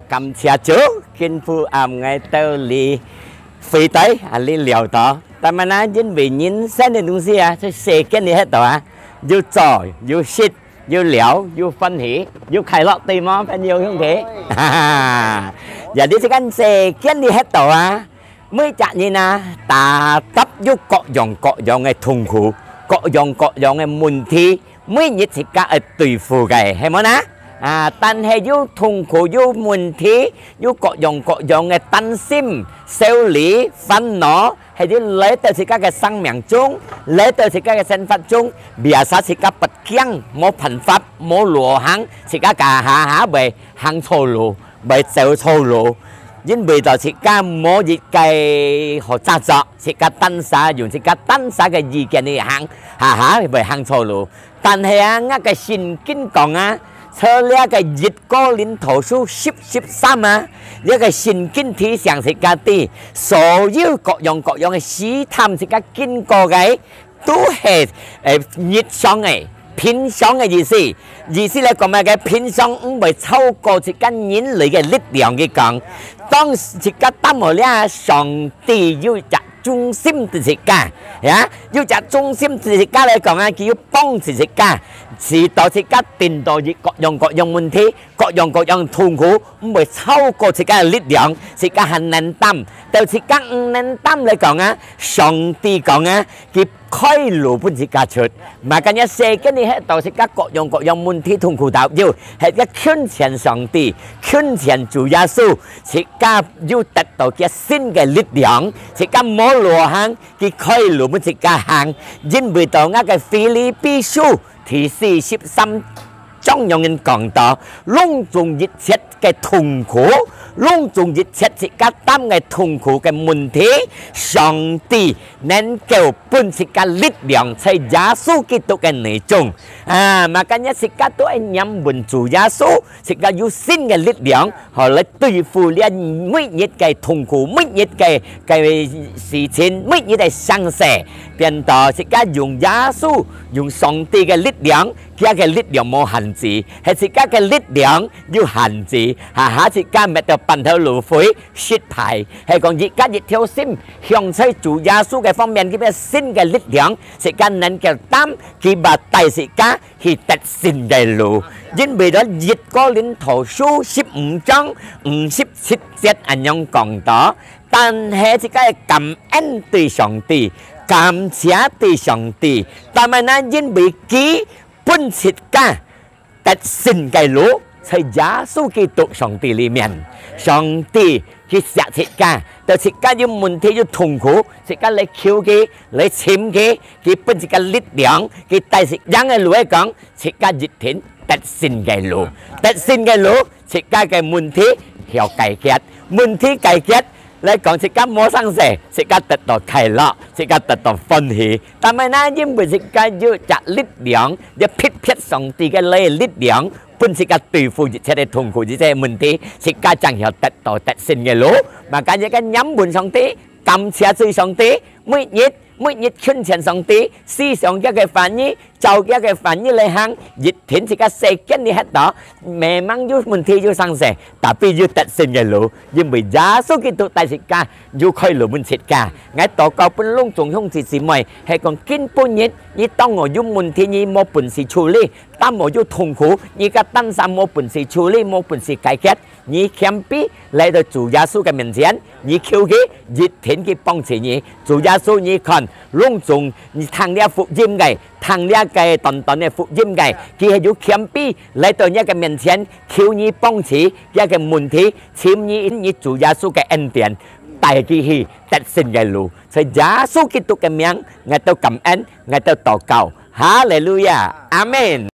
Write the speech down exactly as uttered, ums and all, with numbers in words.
感謝主，今晡暗𠊎兜哩會對啊哩尞到。但係呢，因為人生个東西啊，在世間裡歇到啊，又做又食又尞又歡喜又快樂，對無，朋友兄弟？哈哈，也你在世間裡歇到啊，每隻人啊，大搭有各樣各樣个痛苦，各樣各樣个問題，每日自家愛對付个，係無呢？啊，但係有痛苦、有問題、有各樣各樣个擔心、愁慮、煩惱，係有來到自家个生命中，來到自家个生活中，biasa自家發驚，無辦法，無路行，自家下下會行錯路，會走錯路，因為到自家無一個好揸著，自家單儕用自家單儕个意見去行，下下會行錯路。 但係啊，𠊎个聖經講啊，在這个一哥林多書十十三啊，這个聖經提醒自家知，所有各樣各樣个試探自家經過个，都係，呃，日常个、平常个意思。意思來講麼个？平常毋會超過自家人類个力量去講。當自家擔好了，上帝有隻中心對自家，呀，有隻中心對自家來講啊，佢有幫助自家，使到自家頂到各樣各樣問題，各樣各樣痛苦，毋會超過自家个力量，自家還能擔。到自家毋能擔來講啊，上帝講啊，佢開路分自家出。Makanya世間裡歇到自家各樣各樣問題痛苦都有，係一近前上帝，近前主耶穌，自家有得到佢新个力量，自家無路行，佢開路分自家行。因為到𠊎个腓立比書第四十三章樣人講到，攏總一切个痛苦，攏總一切自家擔个痛苦个問題，上帝能夠分自家力量，在耶穌基督个內中。啊，makanya自家都愛仰望主耶穌，自家有新个力量，好來對付這每日个痛苦，每日个，个事情，每日个傷勢，變到自家用耶穌，用上帝个力量，佢个力量無限制，係自家个力量有限制，下下自家搣到半頭路廢，失敗。係講自家一條心，向在主耶穌个方面，佢个新个力量，自家能夠擔，佢會帶自家 去得勝个路。因為到一哥林多書十五章五十七節恁樣講到，但係自家愛感恩對上帝，感謝對上帝，但係呢，因為佢分自家得勝个路，在耶穌基督上帝裡面，上帝佢惜自家，到自家有問題有痛苦，自家來求佢，來尋佢，佢分自家力量，佢帶自家个路來講， 自家一定得勝个路。得勝个路，自家个問題曉解決。問題解決，來講自家無生事，自家得到快樂，自家得到歡喜。但係呢，因為自家有隻力量，有撇撇上帝个力量，分自家對付一切个痛苦，一切个問題，自家正曉得到得勝个路。Makanya自家仰望上帝，感謝對上帝，每日 每日近前上帝，思想佢个話語，照佢个話語來行，一定自家世間裡歇到，memang有問題有生事，tapi有得勝个路，因為耶穌基督帶自家，有開路分自家。𠊎禱告分攏總兄弟姊妹，係講今晡日，你當下有問題，你無本事處理，當下有痛苦，你个單儕無本事處理，無本事解決， 你謙卑來到主耶穌个面前，你求佢，一定佢幫助你。主耶穌，你看，攏總你聽這福音个，聽這个短短个福音个，佢係有謙卑來到你个面前，求你幫助佢个問題，尋你，你主耶穌个恩典，帶佢去得勝个路。在耶穌基督个名，𠊎兜感恩，𠊎兜禱告。哈利路亞，阿門。